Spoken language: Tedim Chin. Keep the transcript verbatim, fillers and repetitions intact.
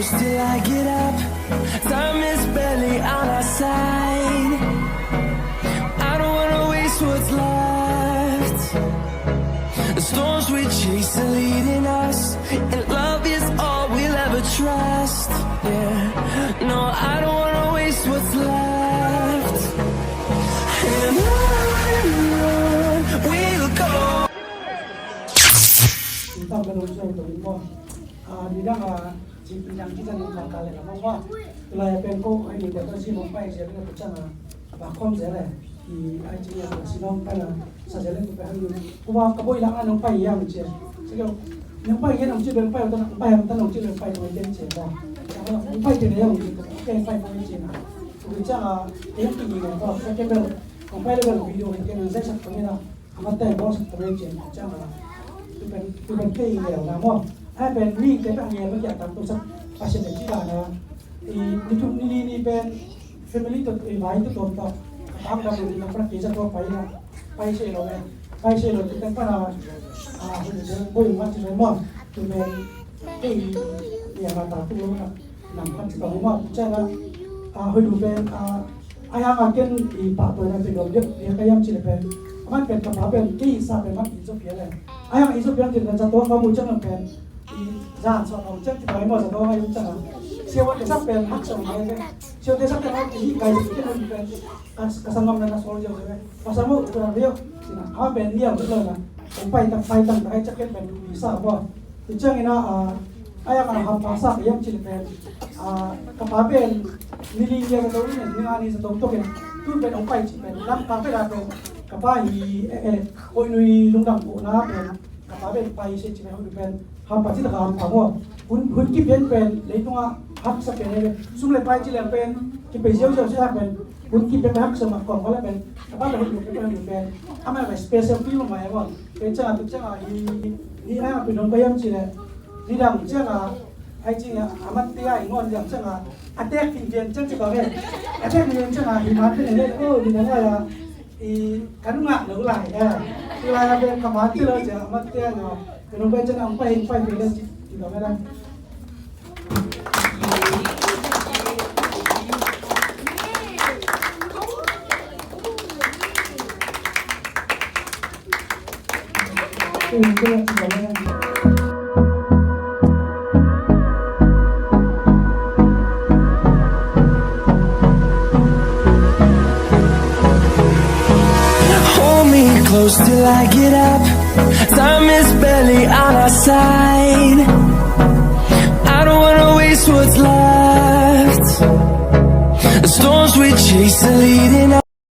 Till I get up, time is barely on our side. I don't wanna waste what's left. The storms we chase are leading us, and love is all we'll ever trust. Yeah, no, I don't wanna waste what's left. And on we'll go. Tua ka dong suai tua in maw. Ah, nidang a ci pi dang ci zan nong kal kal le la maw maw. Tulai a pen ko ai ni tua tua ci nong pai sia pen ko cang a ba khom sia le. I ai ci a tua ci nong pai la sa sia le ko pai hang yun. Ko ba ka boi la nong pai yang cia. Ci ko nong pai yang nong ci pen pai ta nong pai yang ta nong ci pen pai nong pai cia ba. Nong pai cia yang ci ko pai pai cia na. Ko cang a yang ci ni ko sa ke bel nong pai le bel video ke nong sa sa ko ni na. A mate bawlsak ta ve cian ciang a, tu pen, tu pen kei ngel na maw. A pen mite pen a ngel mah kia tam tu sak Pasian le ci dan a. I ni tu ni ni ni pen family tu i vai tu tom tu. Tam tam ni na pra kei sa tu pai na. Pai se lo ve. Pai se lo tu pen pa na. A, hu ni se boi ma ci ve maw. Tu pen kei ni a ma ta tu lo na. Nam khat ci tawh hi mah, ciang a, a, hoih lu pen, a, a yang a ken i pahtawi na pen gawm diak, diak ka hiam cih leh pen. A man pen ka pa pen, kei i sa pen man i zop hial leh. A yang i zop hial cih leh, zato ka mu ciang pen, i zan suak a mu ciang ci tawh hi mah, zato ka hiam ciang a. Siavuan te sak pen, hak sa mai pen. Siavuan te sak pen, hak i kai sak pen, pen. Ka, ka sanggam na na sol ziau ziau pen. Pasal mu, tu na rio, ci na. A pen, niam, tu na. Ong pai tak, pai tak, tak, ciak ken pen, tu i sa, mah. Tu ciangin a, a, a yang a hampha sa ka hiam cih leh pen, a, ka pa pen ni li ni a zato in, ni nga ni zato tok in, tu pen hong pai cih pen, lam ka pen a pen, ka pa hi, eh, eh, Hoih Nui lungdam kohna pen, ka pa pen pai se cih pen, Hoih Nui pen hampha cih tak a hampha maw. Hun, hun kip pen pen, leitung a haksa pen, eh, sum le pai cih leh pen, kipei ziauziau cih leh pen, hun kip pen pen haksa mah kawm ka leh pen, ka pa pen Hoih Nui pen, Hoih Nui pen, amah pen special feel mah eh maw. Pen ciang a tu ciang a hi, hi a pen nong ka hiam cih leh, nidang ciang a, ai ciang a, a mat te a i ngawn diam ciang a, a tek ting dian ciang ci bang e. A tek ting dian ciang a, hi man te ne le, oh, nidang a, i kan ngah lo lai, eh. Ci lai a pen ka man te lo ciang a, a mat te a ngawn. Pen nong pen ciang a, ong pai, pai pen le ci, ci bang e la. Hold me close till I get up. Time is barely on our side. I don't wanna waste what's left. The storms we chase are leading